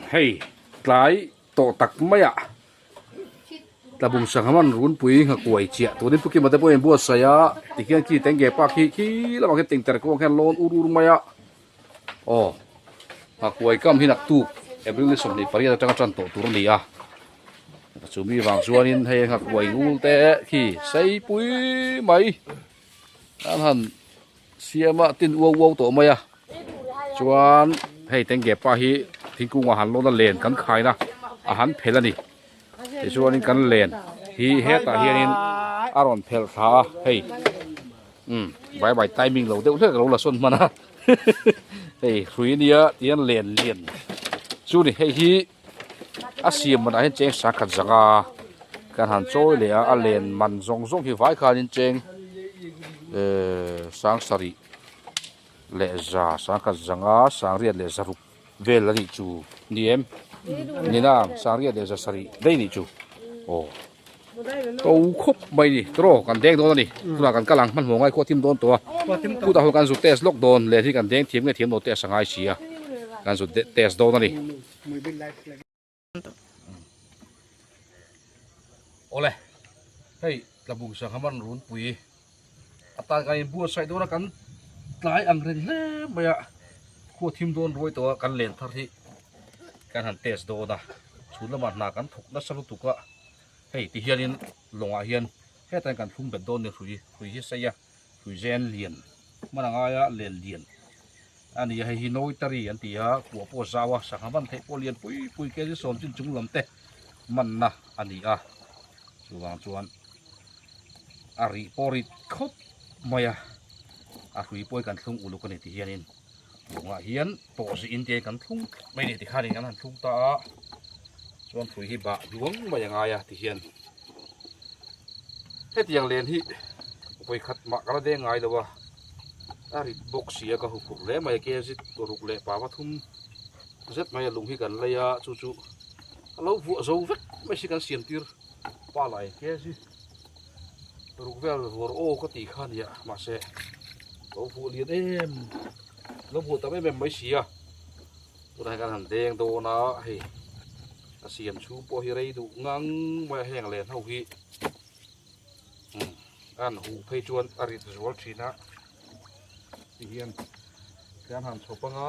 Hei tlai tawh tak maiah tlabung sangha man runpui nghakuai chiah tunin pu Kima te pawhin buatsaih a tikhian khi tengge park hi khi lamah khian tengter kawng khian lawn ur ur mai a aw nghakuai kam hi naktuk April ni 28 atanga tan tawh tur a ni a chumi vang chuanin hei nghakuai ngul te khi seipui mai an han Siama tin uau uau tawh mai a, chuan hei tengge pa hi thingkungah han lawn a len kan khaina a han phel a ni, tichuanin kan len hi hetah hianin a rawn phel thla a hei umm bai bai timing lo deuh hlek a lo la sawn hman a hei hrui ania tihian len lian chu ni hei hi a siam manah hian cheng sangkhat zanga kan han chawi leh a a len man zawng zawng hi vai khanin cheng ehh sang sarih leh za sangkhat zanga sangriat leh zaruk vel a nih chu ni em ni na sangriat leh za sarih daih nih chu aw to khawp mai ni tawh kan deng dawn a ni tunah kan kal ang hmanhmawh ngai khaw a thim dawn tawh a kutah ho kan zu test lawk dawn leh hi kan deng thiam nge thiam lo test a ngai si a kan zu test dawn a ni. Awle hei tlabung sangha man runpui atan kan inbuatsaih dawn a kan tlai ang reng hle mai a khua thim dawn ruai tawh a kan len thar hi kan han test dawn a chhun lamah hna kan thawk nasa lutuk a hei ti hianin lawngah hian hetah hian kan thlung bet dawn a ni hrui hrui hi sei a hrui zen lian hman a ngai a len lian a ni a hei hi nawitari an ti a kua pawh a zau a sangha man theih pawh lian pui pui kg sawm chin chung lam te manna a ni a chuvang chuan a rih pawh rit khawp mai a a hrui pawh hi kan thlung uluk a ni ti hianin lungah hian tawh zih in te kan thlung mai a ni tikhanin kan han thlung ta a chuan hrui hi bah duang mai a ngai a ti hian hetiang len hi vawikhat mah ka la deng ngai lo a a rit bawk si a ka huphurh hle mai a kg ruk leh pa pathum zet mai a lung hi kan lei a chu chu a lo vuah zo vek mai si kan siam tir pa lai kg ruk vel vawr aw ka tih kha nia mahse lo vuah lian em lo vuah tam em em mai si a tunah hian kan han deng dawn a hei a siam chhung pawh hi rei duh ngang mai a heng len ho hi umm a han huh phei chuan a rit zual thin a tihian kan han chhawp anga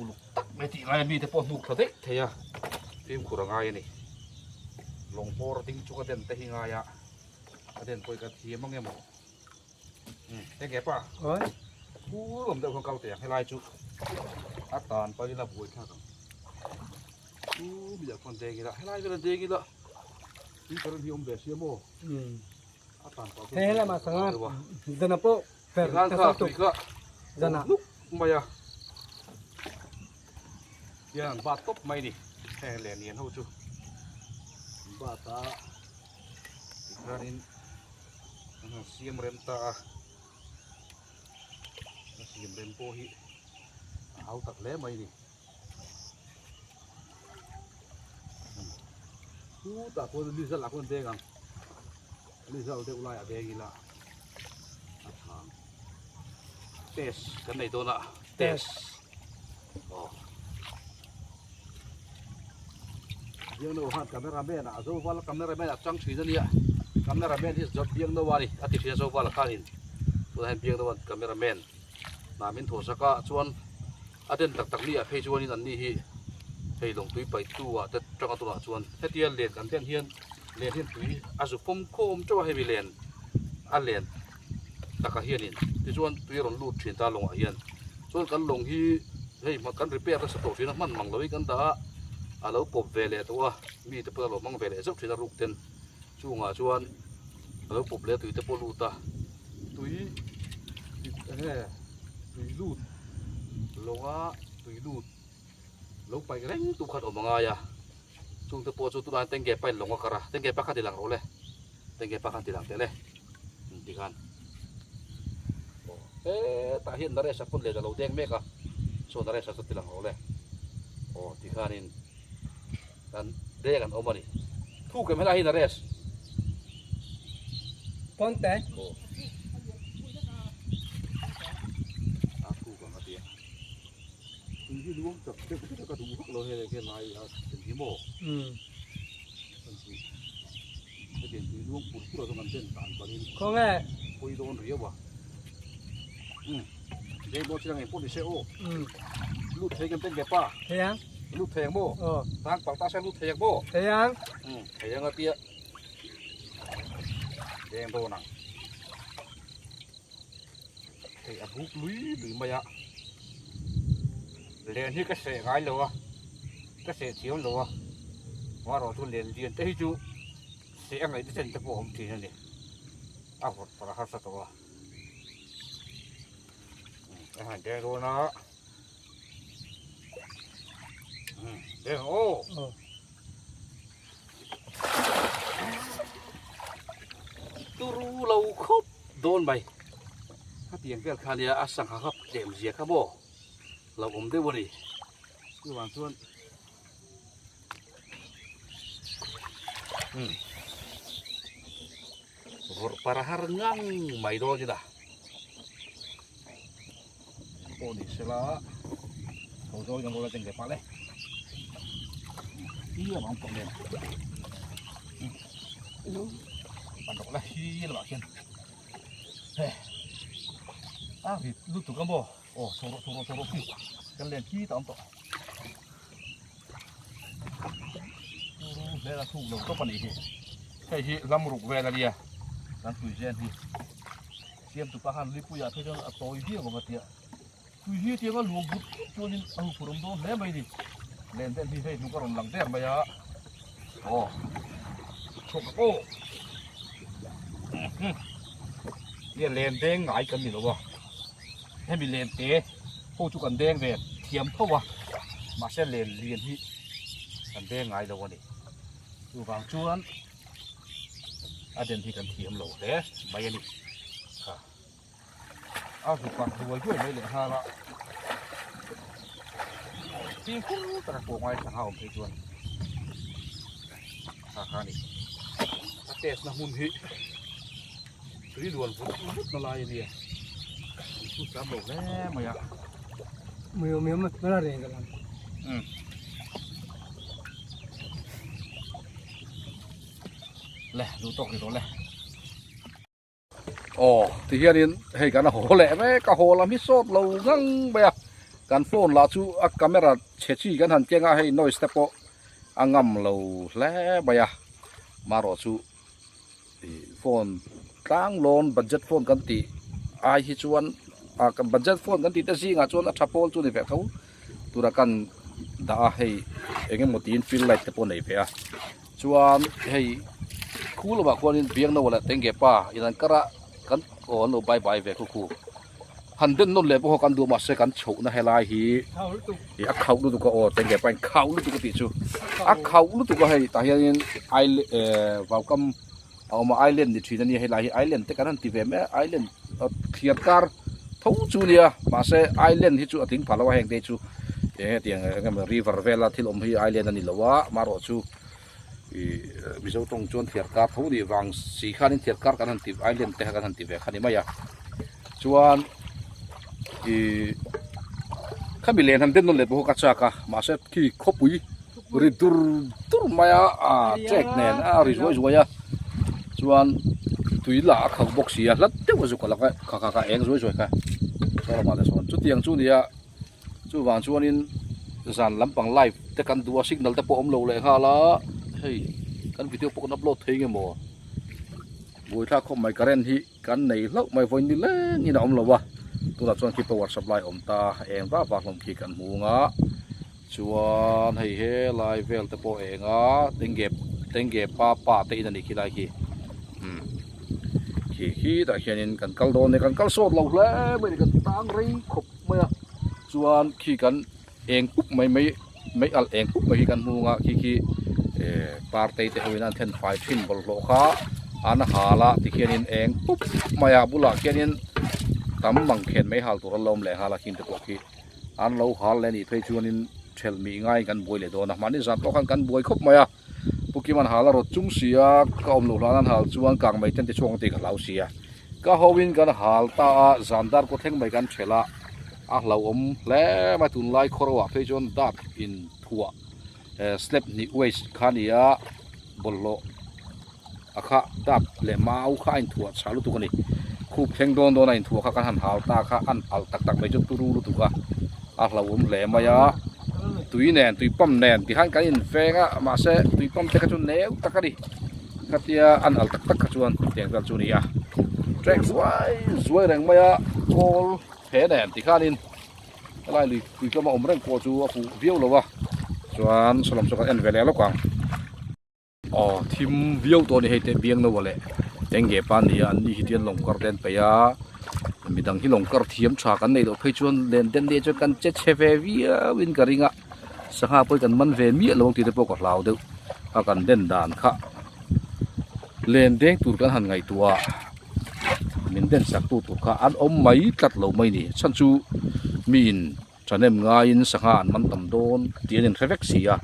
uluk tak mai tih lai a mite pawh hnuk thla daih thei a fimkhur a ngai a ni lawng hmawr ding chu ka den te hi ngai a a den pawh hi ka thiam ang emaw umm enge pa phur awm deuh khan kal teh ang helai chu a tan pahin a buai thlak ang chu mi ah khuan deng ila helai vel a deng ila tui current hi awm ve sia maw a tan pah chuan he lamah sanga zana pawh fer ta sa tuk zana nuk mai a hian an bat tawp mai ni heng leh nian ho chu an bat a tikhanin an han siam rem ta a a siam rem pawh hi a hau tak hle mai ni Chutah chuan ni zal ah khuan deng ang ni zal deuh laiah deng ila a tha ang test kan nei dawn a test aw biangno khan camera man ah zoval camera man ah chang thin a nia camera man hi biangno a ni a ti thin a zoval khanin tunah hian biangno a camera man hna min thawh sak a chuan. A den tak tak ni ah phei chuanin an ni hi hei lawngtui paihtu ah te tanga tunah chuan hetia len kan den hian len hian tui a zu fawm khawm teuh a hemi len a len takah hianin tichuan tui a rawn lut thin ta lawngah hian chuan kan lawng hi hei kan repair nasa tawh thin a hman mang loin kan dah a a lo pawp ve leh tawh a mi te pawh a lo hmang ve leh zeuh thin a ruk ten chungah chuan a lo pawp leh a tui te pawh a lut a tui enge tui lut lawnga tui lut lo paih reng tu khan awm a ngai a chung te pawh chu tunah hian tengge pain lawng a kar a tengge pa kha ti lang rawh le tengge pa khan ti lang teh le ti khan hetah hian Naresh a pawn let a lo deng mek a saw Naresh a chu ti lang rawh le aw ti khanin kan deng an awm a ni thu kem helai hi Naresh Ponte aw a thu kang a tia. Tui hi luang chak deuh deuh ka duh vak lo hei he lai a thlen hi maw? Umm. Kan tih hetiang tui luang pur pur ah chuan kan den dan panin Khawnge? Pawi dawn riau a. Umm. Deng dawn chiang eng pawh ni se aw. Umm. Lut thei kan teng ve pa. Thei ang. Lut thei ang maw? Aw. Tang pang ta se lut thei ang maw? Thei ang. Umm. Thei ang a tia. Deng dawn ang. Hei a buk lui lui mai a len hi ka seh ngai lo a ka seh thiam lo a marawh chu len lian te hi chu seh a ngaih te chen te pawh a awm thin a ni a vawt pawh a harsa tawh a a han deng dawn a deng aw. Turu lo khawp dawn mai. Khatiang vel kha nia a sangha hap tlem zia kha maw lo awm deuh a ni. Chuvang chuan umm vawrh par har ngang mai dawn ila pawh ni sela tho zawng in an rawn la teng ve pah le. Hi a vang tawh nen pan rawh la hi lamah khian hei a rit lutuk a maw aw chho rawh chho rawh chho rawh khi kan len khi ta awm tawh hmel a thuk lo tawp a nih hi hei hi lam ruk vel a nia kan tui zen hi siam tupa khan lipui ah phei chuan a tawi viau ang a tia. Tui hi tianga luang but but chuanin a huphurh awm dawn hle mai ni. Len den hi hei hnuk a rawn lang der mai a. Aw. Chhawk aw. Nia len deng ngai kan ni lo a. Hemi len te ho chu kan deng ve thiam tho a. Mahse len lian hi kan deng ngai lo a ni. Chuvang chuan a den hi kan thiam lo hle mai a ni. Kha. A zu kah duai duai mai leh nghal a fimkhur taka pawh ngai sangha awm phei chuan kha kha a ni a test na hmun hi tui luan vut vut na lai a nia an chhut cham lo hle mai a. Umm. Le duh tawk rih rawh le. Aw ti hianin hei kan haw leh mek a haw lam hi sawt lo ngang mai a kan phone lah chu a camera chhe chi kan han keng a hei noise te pawh a ngam lo hle mai a marawh chu ih phone tlang lawn budget phone kan tih ai hi chuan ah budget phone kan tih te zingah chuan a tha pawl chu a ni ve tho tura kan dah a hei eng emaw tiin fill light te pawh a nei ve a chuan hei khu lamah khuanin biangno leh tenge pa in an kar a kan aw an lo bye bye ve khu khu han den nawn leh pawh kan duh mahse kan chhohna helai hi ih a khauh lutuk a aw tenge pa in khauh lutuk a tih chu a khauh lutuk a hei tah hianin isle eh vaukam a awm a island ni thin a nia helai hi island te kan han ti ve mai a island thliar kar tho chu nia mahse island hi chu a tling phah lo a heng te chu eng hetiang eng emaw river vela thil awm hi island a ni lo a amaherawh chu ih mizo tawng chuan thliar kar tho nih vang si khanin thliar kar kan han ti island te kha kan han ti ve kha ni mai a chuan ih khami len han den nawn leh pawh ka chak a mahse khi khawpui ri dur dur mai a ah trek nen a ri zuai zuai a chuan tui lah a kho bawk si a hlat deuh a zuk a lang a kha kha kha eng zuai zuai kha saw lamah te sawn chutiang chu nia chuvang chuanin zan lampang live te kan duh a signal te pawh awm lo leh nghal a hei kan video pawh kan upload thei nge maw buaithlak khawp mai current hi. Kan nei hlauh mai vawi ni leng in a awm lo a, tunah chuan khi power supply awm ta eng vak vak hlawm khi kan hmu ang a, chuan hei helai vel te pawh eng a tenge tenge pa pa te in a nih khi lai khi umm khi khi tah hianin kan kal dawn a ni kan kal sawt lo hle mai a ni kan tang rei khawp mai a chuan khi kan eng pup mai mai mai alh eng pup mai hi kan hmung a khi khi eh partei te ho in an then fai thin bawlhhlawh kha an hal a tikhianin eng pup mai a bulah khianin tam mang khen mai hal tur an lo awm leh nghal a khing te pawh khi an lo hal leh a nih phei chuanin thelh mih ngaiin kan buai leh dawn a mahni zan pawh khan kan buai khawp mai a pu Kiman hal a rawt chung si a ka awm loh hlan an hal chuan kang mai ten ti chhuak ang tih ka hlau si a ka ho in kan hal ta a zan dar kawthleng mai kan thelh a. A hlauhawm hle mai tunlai khawro ah phei chuan dap in thuah slab hnih waste kha a ni a bawlhhlawh a kha dap leh mau kha a inthuah chhah lutuk a ni khup thleng dawn dawn a inthuah kha kan han hal ta kha an alh tak tak mai chu turu lutuk a a hlauhawm hle mai a tui nen tui pump nen tikhan kan inveng a mahse tui pump te kha chu neu tak a ni khatia an alh tak tak kha chuan tiang vel chu a ni a trek zuai zuai reng mai a kawl he nen tikhanin helai lui tui tlawm a awm reng pawh chu a fuh viau lo a chuan sawlam chu kan en ve leh lawk ang. Aw thim viau tawh a ni hei te biang no leh tenge pa a ni a an ni hi tian lawng kar te an peih a midang hi lawng kar thiam tha kan neih loh phei chuan len den leh chuan kan che chhe ve viau in ka ring a sangha pawh hi kan man ve miah lo ang tih te pawh ka hlau deuh a kan den dan kha len deng tur kan han ngaihtuah a min den sak tu tur kha an awm mai tlat lo mai a ni chhan chu miin. Thahnem ngaiin sangha an man tam dawn tih an inhre vek si a,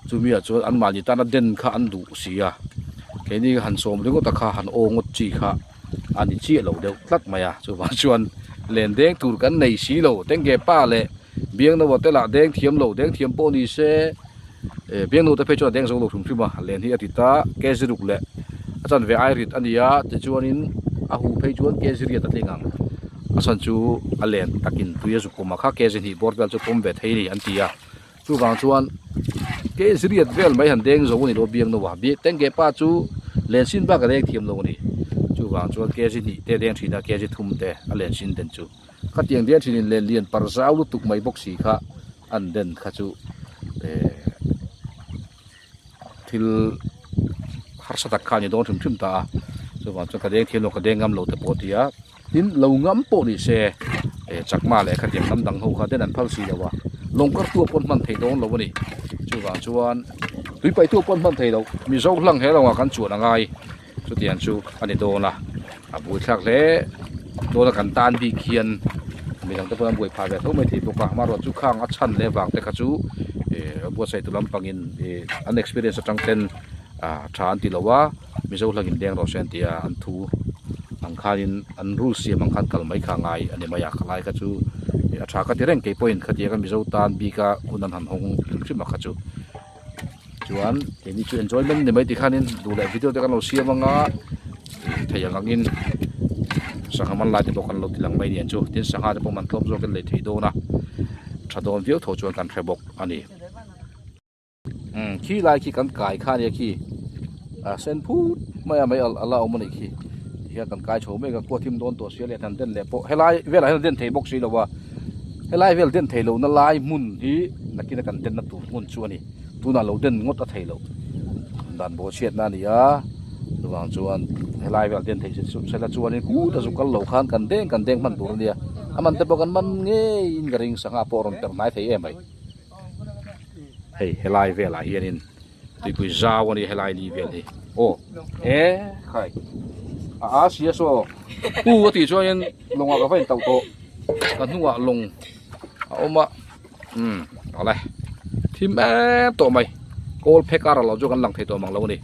chumi ah chuan anmahni tana den kha an duh si a, keini han sawm ringawt a kha han aw ngawt chi kha a ni chiah lo deuh tlat mai a, chuvang chuan len deng tur kan nei si lo, tengge pa leh biangnoa te lah deng thiam lo, deng thiam pawh ni se eh biangno te phei chuan a deng zo lo hrim hrim a, len hi a ti ta kg ruk leh a chanve ai rit a ni a tichuanin a huh phei chuan kg riat a tling ang. A chhan chu a len takin tui a zuk pawm a kha kg hnih bawr vel chu pawm ve thei a ni an ti a chuvang chuan kg riat vel mai han deng zo a ni lo biang no a tengge pa chu len sin bak a deng thiam lo a ni chuvang chuan kg hnih te a deng thin a kg thum te a len sin den chu khatiang deng thin in len lian par zau lutuk mai bawk si kha an den kha chu eh thil harsa tak kha a ni dawn hrim hrim ta a chuvang chuan ka deng thiam lo ka deng ngam lo te pawh a ti a tin lo ngam pawh ni se eh chakma leh khatiang hnam dang ho kha ten an phal si lo a lawng kar tu ah pawh an hman thei dawn lo a ni chuvang chuan tui paih tu ah pawh an hman thei lo mizo hlang he lawngah kan chuan a ngai chutiang chu a ni dawn a a buaithlak hle dawn a kan tan bik hian midang te pawh an buai phah ve tho mai thei bawk a amaherawhchu chu khang a chhan leh vang te kha chu eh buatsaih tu lampangin eh an experience atang ten ah tha an ti lo a mizo hlangin leng rawh se an ti a an thu ang khanin an rule siam ang khan kal mai kha a ngai a ni mai a khalai kha chu a tha ka ti reng kei pawhin khatianga mizo tan bika hun an han hawng hrim hrim a kha chu. Chuan keini chu enjoyment ni mai tikhanin duh leh video te kan lo siam anga ih thei ang angin sangha man lai te pawh kan lo ti lang mai aniang chu tin sangha te pawh man tlawm zawkin lei thei dawn a tha dawn viau tho chuan kan hre bawk a ni. Umm khi lai khi kan kai kha ania khi a sen phut mai a mei a la awm a nih khi tihian kan kai chho mek a khua thim dawn tawh sia leh han den leh pawh helai velah hian a den thei bawk si lo a. Helai vel den theih lohna lai hmun hi nakina kan denna tur hmun chu a ni. Tunah lo den ngawt a theih loh dan bawhchhiatna a ni a, chuvang chuan helai vel den theih sela chuanin kut a zu kal loh khan kan deng kan deng hman tur a nia. A man te pawh kan man ngeiin ka ring sangha pawh a rawn perh hnai thei em mai. Hei helai velah hianin tuipui zau a ni helai li vel hi aw e khai a a sia saw pu a tih chuanin lawngah ka va in tauh tawh ka hnungah lawng a awm a umm awle thim em tawh mai kawl phek a ral lo chu kan lang thei tawh mang lo a ni.